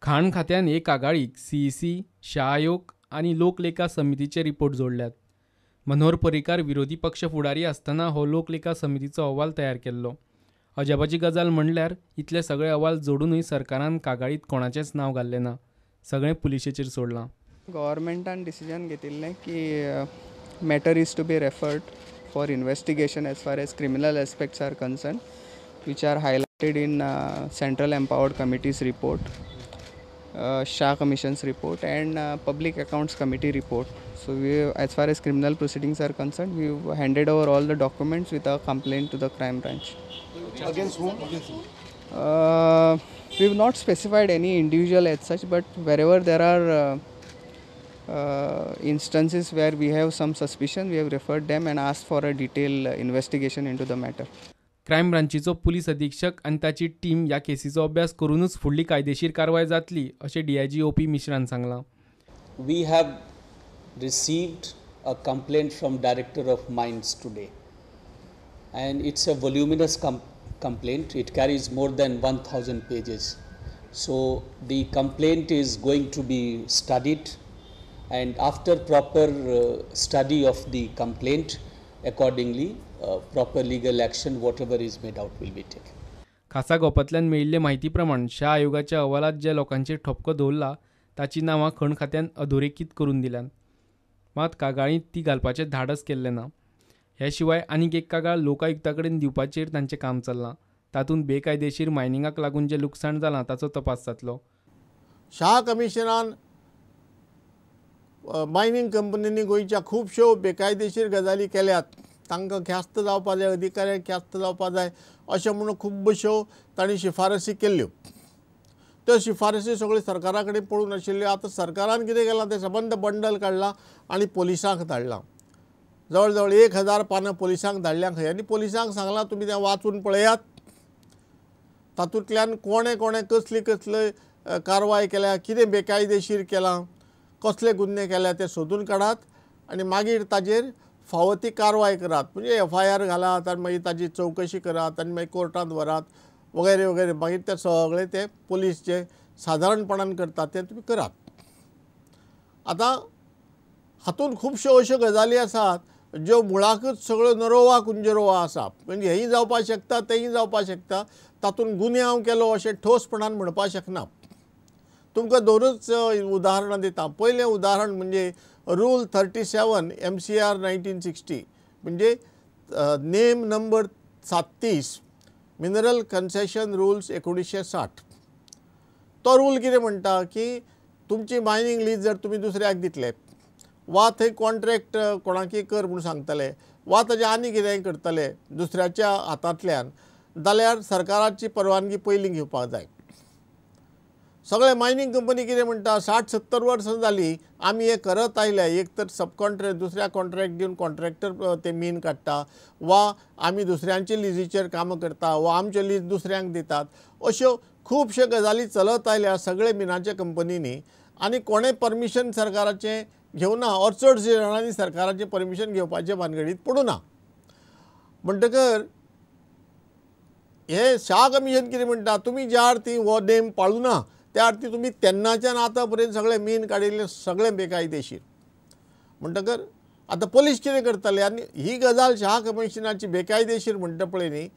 खाण खात्यान हे कागाळीक सीईसी, शाह आयोग आनी लोकलेखा समितीचे रिपोर्ट जोडल्यात. मनोहर पर्रीकार विरोधी पक्ष फुडारी आसतना हो लोकलेखा समितीचो अहवाल तयार केल्लो. अजापाची गजाल म्हणल्यार इतले सगळे अहवाल जोडूनय सरकारान कागाळीत कोणाचेंच नांव घाल्लें ना. सगळें पुलिशेचेर सोडलां. गव्हर्मेंटान डिसिजन घेतिल्लें की matter is to be referred for investigation as far as criminal aspects are concern, which are highlighted in Central Empowered Committee's report, Shah Commission's report and Public Accounts Committee report. So we, as far as criminal proceedings are concerned, we handed over all the documents with a complaint to the crime branch. Against whom? We have not specified any individual as such, but wherever there are instances where we have some suspicion, we have referred them and asked for a detailed investigation into the matter. Crime ब्रांचीचो police अधीक्षक आनी ताची team ह्या केसीचो अभ्यास करूनच फुडली कायदेशीर कारवाय जातली अशें डीआयजी ओपी मिश्रान सांगलां. We have received a complaint from Director of Mines today, and it's a voluminous complaint. It carries more than 1000 pages. So the complaint is going to be studied, and after proper study of the complaint, accordingly proper legal action, whatever is made out, will be taken. खासा गोपांतल्यान मेळिल्ले म्हायती प्रमाण शाह आयोगाच्या अहवालात ज्या लोकांचेर ठोपको दवरला ताची नांवां खण खात्यान अधोरेखीत करून दिल्यात, मात कागाळींत ती घालपाचें धाडस केल्लें ना. हे शिवाय आनीक एक कागाळ लोकायुक्ता कडेन दिवपाचेर तांचें काम चल्लां. तातूंत बेकायदेशीर मायनिंगाक लागून जें लुकसाण जालां ताचो तपास जातलो. शाह कमिशनान मायनिंग कंपनींनी गोंयच्या खुबश्यो बेकायदेशीर गजाली केल्यात, तांकां ख्यास्त जावपा जाय, अधिकाऱ्यांक ख्यास्त जावपा जाय अशें म्हणून खुबश्यो तांणी शिफारसी केल्ल्यो. त्यो शिफारसी सगळ्यो सरकारा कडेन पडून आशिल्ल्यो. आतां सरकारान कितें केलां, तें सबंद बंडल काडलां आनी पोलिसांक धाडलां. जवळ जवळ 1000 पानां पोलिसांक धाडल्या खंय, आनी पोलिसांक सांगलां तुमी तें वाचून पळयात, तातूंतल्यान कोणें कोणें कसली कसली कारवाय केल्या, कितें बेकायदेशीर केलां, कसले गुन्हे केल्या ते सोदून काडात आनी मागीर ताजेर फावो ती कारवाय करात. म्हणजे एफआयआर घालात आनी मागीर ताजी चवकशी करात आनी मागीर कोर्टांत व्हरात वगैरे वगैरे. मागीर ते सगळे ते पोलीस जे सादारणपणान करतात ते तुमी करात. आतां हातूंत खुबश्यो अश्यो गजाली आसात ज्यो मुळाकच सगळ्यो नरोवा कुंजरोवा आसा, म्हणजे हेंय जावपाक शकता तेंय जावपाक शकता. तातूंत गुन्यांव केलो अशें ठोसपणान म्हणपाक शकना. तुमकां दोनूच उदाहरणां दिता. पयलें उदाहरण म्हणजे रूल 37 MCR 1960, म्हणजे नेम नंबर 37 मिनरल कन्सेशन रुल्स 1960. तो रूल कितें म्हणटा की तुमची मायनींग लीज जर तुमी दुसऱ्याक दितले वा थंय कॉन्ट्रॅक्ट कोणाकय कर म्हूण सांगतले वा ताजें आनी कितेंय करतले दुसऱ्याच्या हातांतल्यान, जाल्यार सरकाराची परवानगी पयलीं घेवपाक जाय. सगळे मायनींग कंपनी कितें म्हणटा, 60-70 वर्सां जालीं आमी हें करत आयल्या. एक तर सब कॉन्ट्रॅक्ट दुसऱ्या कॉन्ट्रॅक्ट दिवन कॉन्ट्रॅक्टर ते मीन काडटा, वा आमी दुसऱ्यांचे लिजीचेर कामां करता, वा आमचे लीज दुसऱ्यांक दितात. अश्यो खुबश्यो गजाली चलत आयल्या सगळे मिनाच्या कंपनींनी, आनी कोणें परमिशन सरकाराचें घेवना ऑर चडशे जाणांनी सरकाराचें परमिशन घेवपाचें भानगडीत पडूं ना. म्हणटकर हें शाह कमिशन कितें म्हणटा, तुमी ज्या अर्थी हो नेम पाळूना त्या अर्थी तुमी तेन्नाच्यान आतां पर्यंत सगळे मीन काडिल्ले सगळें बेकायदेशीर. म्हणटकर आतां पोलीस कितें करतले? आनी ही गजाल शाह कमिशनाची बेकायदेशीर म्हणटा पळय न्ही,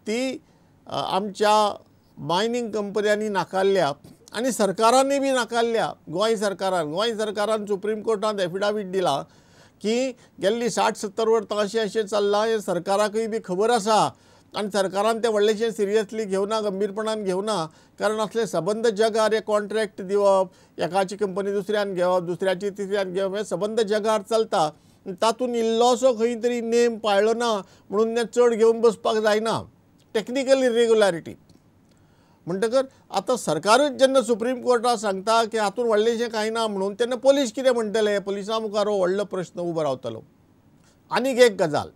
ती आमच्या मायनींग कंपन्यांनी नाकारल्या आनी सरकारांनी बी नाकारल्या. गोंय सरकारान सुप्रीम कोर्टांत एफिडावीट दिला की गेल्ली 60-70 वर्सां अशें अशें चल्लां, हें सरकाराकूय बी खबर आसा आनी सरकारान तें व्हडलेशें सिरियसली घेवना, गंभीरपणान घेवना. कारण असले सबंद जगार हे कॉन्ट्रॅक्ट दिवप, एकाची कंपनी दुसऱ्यान घेवप, दुसऱ्याची तिसऱ्यान घेवप, हें सबंद जगार चलता. तातूंत इल्लोसो खंय तरी नेम पाळ्ळो ना म्हणून तें चड घेवन बसपाक जायना. टॅक्निकल इरेग्युलरिटी. म्हणटकर आतां सरकारूच जेन्ना सुप्रीम कोर्टाक सांगता की हातूंत व्हडलेशें कांय ना म्हणून, तेन्ना पोलीस कितें म्हणटले? पोलिसां मुखार हो व्हडलो प्रश्न उबो रावतलो. आनीक एक गजाल,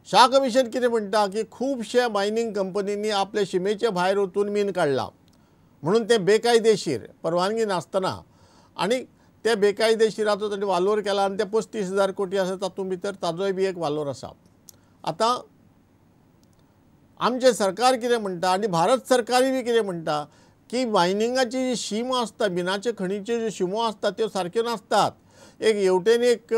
शाह कमिशन कितें म्हणटा की खुबशे मायनींग कंपनींनी आपले शिमेचे भायर वचून मीन काडलां म्हणून तें बेकायदेशीर, परवानगी नासतना, आनी ते बेकायदेशीराचो ताणें वालोर केला आनी ते 35,000 कोटी आसा तातूंत भितर ताजोय बी एक वालोर आसा. आतां आमचें सरकार कितें म्हणटा आनी भारत सरकारूय बी कितें म्हणटा की की मायनिंगाची जी शीम आसता, मिनाचे खणीच्यो ज्यो शिमो आसता त्यो सारक्यो नासतात. एक हेवटेन एक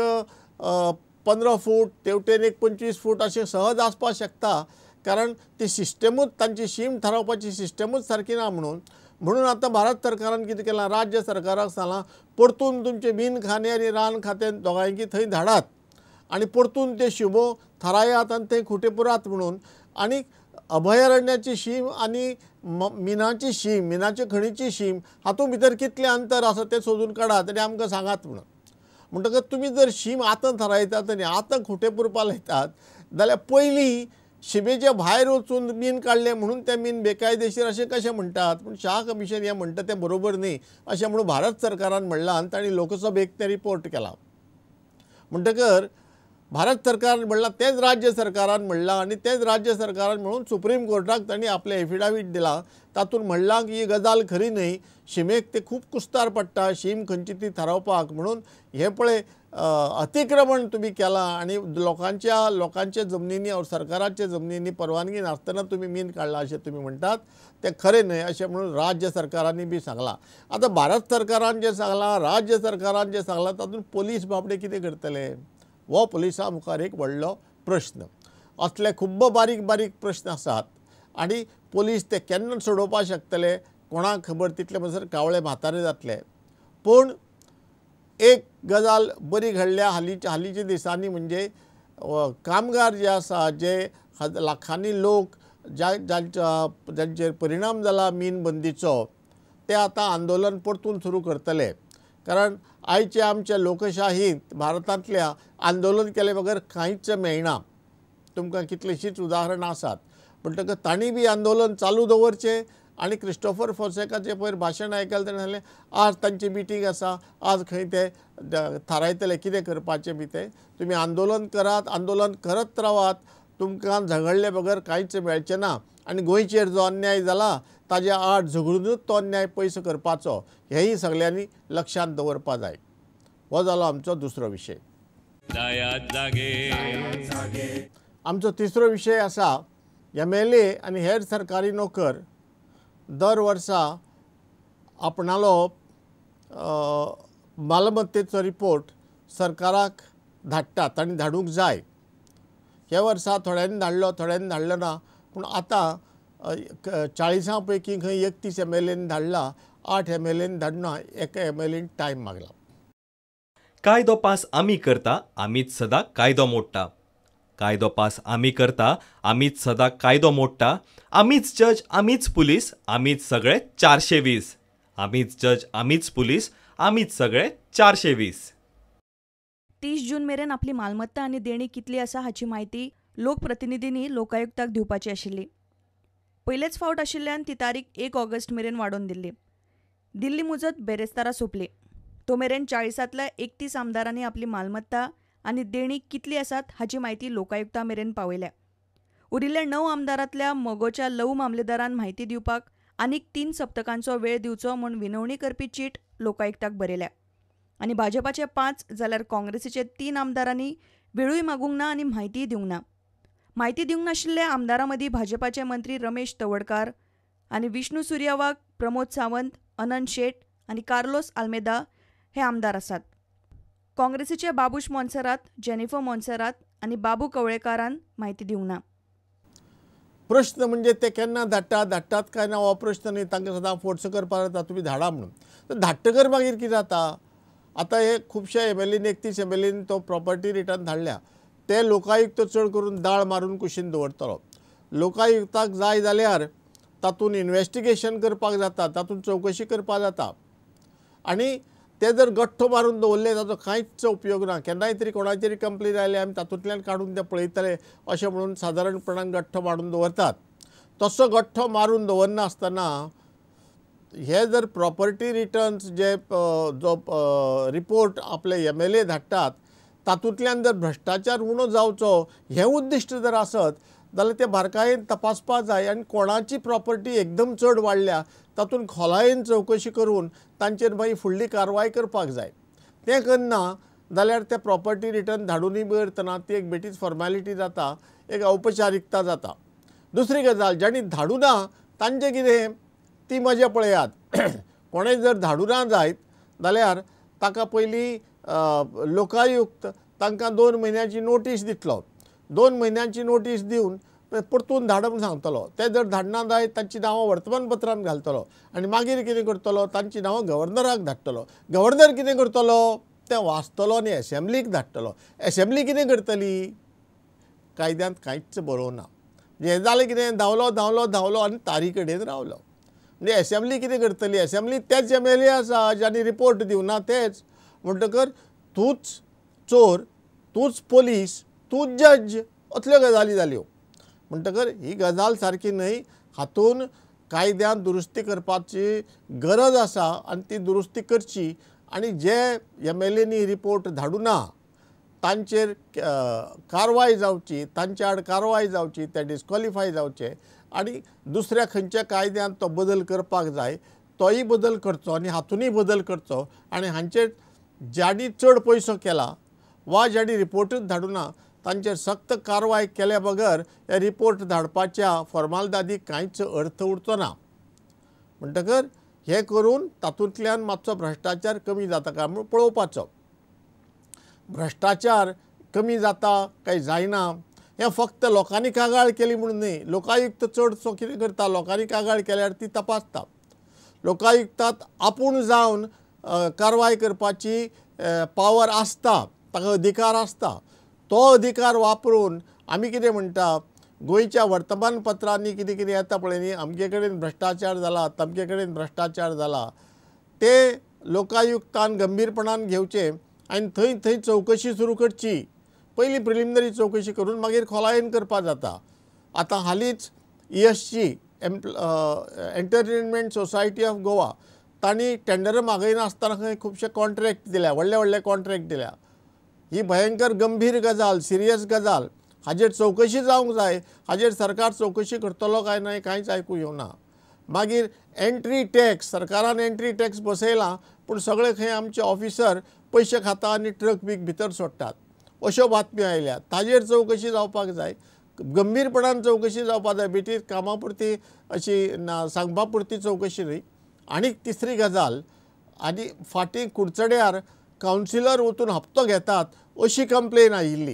15 फूट, तेवटेन एक 25 फूट अशें सहज आसपाक शकता, कारण ती सिस्टमूच तांची शीम थारावपाची सिस्टमूच सारकी ना. म्हणून म्हणून आतां भारत सरकारान कितें केलां, राज्य सरकाराक सांगलां परतून तुमचें मीन खातें आनी रान खातें दोगांयकी थंय धाडात आनी परतून ते शिमो थारायात आनी थंय खुटे पुरात म्हणून. आनी अभयारण्याची शीम आनी मिनाची शीम, मिनाचे खणीची शीम हातूंत भितर कितलें अंतर आसा तें सोदून काडात आनी आमकां सांगात म्हणून. म्हणटकच तुमी जर शीम आतां थारायतात आनी आतां खुटे पुरपा लायतात जाल्यार पयलीं शिमेच्या भायर वचून मीन काडलें म्हणून तें मीन बेकायदेशीर अशें कशें म्हणटात? पूण शाह कमिशन हें म्हणटा तें बरोबर न्ही अशें म्हणून भारत सरकारान म्हणलां आनी तांणी लोकसभेक तें रिपोर्ट केला. म्हणटकर भारत सरकारान म्हणलां तेंच राज्य सरकारान म्हणलां आनी तेंच राज्य सरकारान म्हणून सुप्रीम कोर्टाक तांणी आपलें एफिडावीट दिलां, तातूंत म्हणलां की ही गजाल खरी न्हय, शिमेक ते खूब कुस्तार पडटा शीम खंयची ती थारावपाक, म्हणून हें पळय अतिक्रमण तुमी केलां आनी लोकांच्या लोकांच्या जमनींनी और सरकाराच्या जमनींनी परवानगी नासतना तुमी मीन काडलां अशें तुमी म्हणटात तें खरें न्हय अशें म्हणून राज्य सरकारांनी बी सांगलां. आतां भारत सरकारान जें सांगलां, राज्य सरकारान जें सांगलां तातूंत पोलीस बाबडे कितें करतले हो पोलिसां मुखार एक व्हडलो प्रश्न. असले खूब्ब बारीक बारीक प्रश्न आसात आनी पोलीस ते केन्ना सोडोवपाक शकतले कोणाक खबर, तितले म्हणसर कावळे म्हातारे जातले. पूण एक गजाल बरी घडल्या हालींच्या दिसांनी, म्हणजे कामगार जे आसा, जे लाखांनी लोक ज्या जांचेर परिणाम जाला मीन बंदीचो, ते आतां आंदोलन परतून सुरू करतले. कारण आयच्या आमच्या लोकशाहींत भारतांतल्या आंदोलन केले बगर कांयच मेळना. तुमकां कितलींशींच उदाहरणां आसात. म्हणटकच तांणी बी आंदोलन चालू दवरचें. आनी क्रिस्टोफर फोन्सेकाचें पयर भाशण आयकलें, ताणें सांगलें आज तांची मिटींग आसा, आज खंय ते थारायतले कितें करपाचें बी तें. तुमी आंदोलन करात, आंदोलन करत रावात, तुमकां झगडले बगर कांयच मेळचें ना. आनी गोंयचेर जो अन्याय जाला ताज्या आड झगडुनूच तो अन्याय पयस करपाचो हेंय सगल्यांनी लक्षांत दवरपा जाय. हो जालो आमचो दुसरो विशय. आमचो तिसरो विशय आसा MLA आनी हेर सरकारी नोकर दर वर्सा आपणालो मालमत्तेचो रिपोर्ट सरकाराक धाडटात आनी धाडूंक जाय. ह्या वर्सा थोड्यांनी धाडलो, थोड्यांनी धाडलो ना, पूण आतां 40 पैकी खंय 31 MLA धाडला, 8 MLA धाडना, एका MLA time मागला. कायदो पास आमी करता, आमीच सदा कायदो मोडटा. कायदो पास आमी करता, आमीच सदा कायदो मोडटा. आमीच जज, आमीच पुलीस, आमीच सगळे 420. आमीच जज, आमीच पुलीस, आमीच सगळे 420. 30 जून मेरेन आपली मालमत्ता आनी देणी कितली आसा हाची म्हायती लोकप्रतिनिधींनी लोकायुक्ताक दिवपाची आशिल्ली. पयलेच फावट आशिल्ल्यान ती तारीख 1 ऑगस्ट मेरेन वाडोवन दिल्ली. दिल्ली मुजत बेरेस्तारा सोंपली. तो मेरेन 40तल्या 31 आमदारांनी आपली मालमत्ता आनी देणी कितली आसात हाची म्हायती लोकायुक्ता मेरेन पावयल्या. उरिल्ल्या 9 आमदारांतल्या मगोच्या लव मामलेदारान म्हायती दिवपाक आनीक 3 सप्तकांचो वेळ दिवचो म्हूण विनवणी करपी चीट लोकायुक्ताक बरयल्या. आनी भाजपाचे 5 जाल्यार काँग्रेसीचे 3 आमदारांनी वेळूय मागूंक ना आनी म्हायतीय दिवंक ना. म्हायती दिवंक नाशिल्ल्या आमदारां मदीं भाजपाचे मंत्री रमेश तवडकार आनी विष्णू सुर्या वाघ, प्रमोद सावंत, अनंत शेट आनी कार्लोस आल्मेदा हे आमदार आसात. काँग्रेसीचे बाबूश मोन्सेरात, जेनिफर मोन्सेरात आनी बाबू कवळेकारान म्हायती दिवंक ना. प्रश्न म्हणजे ते केन्ना धाडटात, धाडटात काय ना हो प्रश्न न्ही, तांकां सदां फोर्स करपाक जाता तुमी धाडा म्हणून. तर धाडटकर मागीर कितें जाता, आतां हे खुबशे MLA 31 MLA तो प्रॉपर्टी रिटर्न धाडल्या, ते लोकायुक्त चड करून दाळ मारून कुशीन दवरतलो. लोकायुक्ताक जाय जाल्यार तातूंत इन्वेस्टिगेशन करपाक जाता, तातूंत चवकशी करपाक जाता. आनी ते जर गठ्ठो मारून दवरले ताचो कांयच उपयोग ना. केन्नाय तरी कोणाची तरी कंप्लेन आयली आमी तातूंतल्यान काडून ते पळयतले अशें म्हणून सादारणपणान गठ्ठो मारून दवरतात. तसो गठ्ठो मारून दवरनासतना हे जर प्रॉपर्टी रिटर्न्स जे जो रिपोर्ट आपले MLA धाडटात तातूंतल्यान जर भ्रश्टाचार उणो जावचो हें उद्दिश्ट जर आसत जाल्यार ते बारकायेन तपासपाक जाय आनी कोणाची प्रॉपर्टी एकदम चड वाडल्या तातूंत खोलायेन चवकशी करून तांचेर मागीर फुडली कारवाय करपाक जाय. तें करना जाल्यार ते प्रॉपर्टी रिटर्न धाडूनय बरतना ती एक बेठीच फॉर्मेलिटी जाता, एक औपचारिकता जाता. दुसरी गजाल, जांणी धाडूना तांचें कितें ती मजा पळयात. कोणें जर धाडूं ना जायत जाल्यार ताका पयलीं लोकायुक्त तांकां 2 म्हयन्याची नोटीस दितलो. 2 म्हयन्यांची नोटीस दिवन परतून धाड म्हूण सांगतलो. ते जर धाडना जायत तांची नांवां वर्तमानपत्रांत घालतलो आनी मागीर कितें करतलो, तांची नांवां गव्हर्नराक धाडटलो. गव्हर्नर कितें करतलो, तें वाचतलो आनी एसेंब्लीक धाडटलो. एसेंब्ली कितें करतली, कायद्यांत कांयच बरोवना. हें जालें कितें, धांवलो धांवलो धांवलो आनी तारी कडेन रावलो. म्हणजे एसेंब्ली कितें करतली, एसेंब्ली तेच एम.एल.ए. आसा ज्यांनी रिपोर्ट दिवना तेच. म्हणटकर तूंच चोर, तूंच पोलीस, तूंच जज, असल्यो गजाली जाल्यो. म्हणटकर ही गजाल सारकी न्हय. हातून कायद्यांत दुरुस्ती करपाची गरज आसा आनी ती दुरुस्ती करची. आनी जे एम.एल.एनी रिपोर्ट धाडूं ना तांचेर कारवाय जावची, तांच्या आड कारवाय जावची, ते डिस्क्वॉलिफाय जावचे आनी दुसऱ्या खंयच्या कायद्यांत तो बदल करपाक जाय तोय बदल करचो आनी हातूनय बदल करचो. आनी हांचेर ज्यांनी चड पयसो केला वा ज्यांनी रिपोर्टूच धाडूं ना तांचेर सक्त कारवाय केल्या बगर हे रिपोर्ट धाडपाच्या फॉर्मालदादीक कांयच अर्थ उरचो ना. म्हणटकर हें करून तातूंतल्यान मातसो भ्रश्टाचार कमी जाता काय म्हूण पळोवपाचो. भ्रश्टाचार कमी जाता काय जायना हें फक्त लोकांनी कागाळ केली म्हणून न्हय. लोकायुक्त चडसो कितें करता, लोकांनी कागाळ केल्यार ती तपासता. लोकायुक्तात आपूण जावन कारवाय करपाची पावर आसता, ताका अधिकार आसता. तो अधिकार वापरून आमी कितें म्हणटा, गोंयच्या वर्तमानपत्रांनी कितें कितें येता पळय न्ही, अमके कडेन भ्रश्टाचार जाला, तमके कडेन भ्रश्टाचार जाला, ते लोकायुक्तान गंभीरपणान घेवचें आनी थंय थंय चवकशी सुरू करची. पयलीं प्रिलिमिनरी चवकशी करून मागीर खोलायेन करपाक जाता. आतां हालींच ESG entertainment society of Goa तांणी टेंडरां मागयनासतना खंय खुबशे कॉन्ट्रॅक्ट दिल्या, व्हडले व्हडले कॉन्ट्रॅक्ट दिल्या. ही भयंकर गंभीर गजाल, सिरियस गजाल. हाजेर चवकशी जावंक जाय. हाजेर सरकार चवकशी करतलो काय ना कांयच आयकूंक येवना. मागीर एंट्री टॅक्स, सरकारान एंट्री टॅक्स बसयला पूण सगळे खंय आमचे ऑफिसर पयशे खाता आनी ट्रक बीक भितर सोडटात अश्यो बातम्यो आयल्या. ताजेर चवकशी जावपाक जाय, गंभीरपणान चवकशी जावपाक जाय, बेठीच कामा पुरती अशी ना सांगपा पुरती चवकशी न्हय. आनी तिसरी गजाल, आनी फाटीं कुडचड्यार कावन्सिलर वचून हप्तो घेतात अशी कंप्लेन आयिल्ली,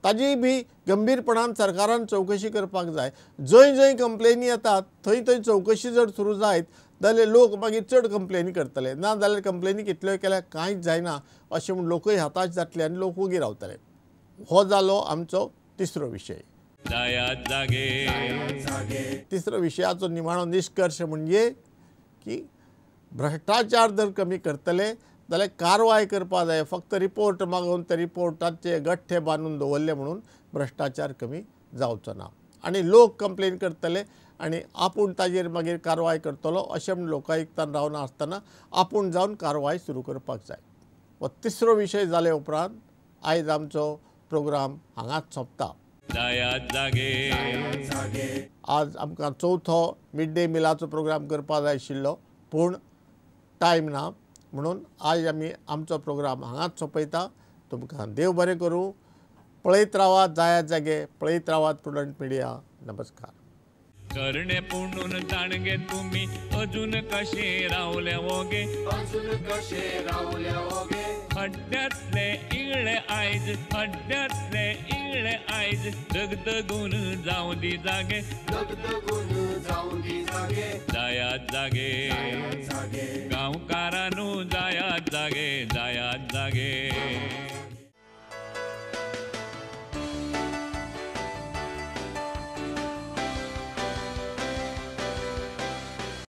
ताजी बी गंभीरपणान सरकारान चवकशी करपाक जाय. जंय जंय कंप्लेनी येतात थंय थंय चवकशी जर सुरू जायत जाल्यार लोक मागीर चड कंप्लेनी करतले, ना जाल्यार कंप्लेनी कितल्योय केल्यार कांयच जायना अशें म्हूण लोकय हताश जातले आनी लोक ओगी रावतले. हो जालो आमचो तिसरो विशय. तिसरो विशयाचो निमाणो निश्कर्श म्हणजे की भ्रश्टाचार जर कमी करतले जाल्यार कारवाय करपाक जाय. फक्त रिपोर्ट मागोवन ते रिपोर्टाचे गठ्ठे बांदून दवरले म्हणून भ्रश्टाचार कमी जावचो ना आनी लोक कंप्लेन करतले आनी आपूण ताजेर मागीर कारवाय करतलो अशें म्हूण लोकायुक्तान रावना आसतना आपूण जावन कारवाय सुरू करपाक जाय. हो तिसरो विशय जाले उपरांत आयज आमचो प्रोग्राम हांगाच सोंपता. आज आमकां चवथो मिड डे मिलाचो प्रोग्राम करपाक जाय आशिल्लो पूण टायम ना म्हणून आज आमी आमचो प्रोग्राम हांगाच सोंपयता. तुमकां देव बरें करूं. पळयत रावात जायात जागे, पळयत रावात प्रुडंट मिडिया. नमस्कार. करणे पुणून ताणगे तुमी अजून कशे रावले ओगे, अजून कशे रावले ओगे, खड्ड्यातले इगळे आयज, खड्ड्यातले इगळे आयज, दगदगून जावं दी जागे, दगदगून जावं दी जागे, जायात जागे गांवकारानू, जायात जागे, जायात जागे.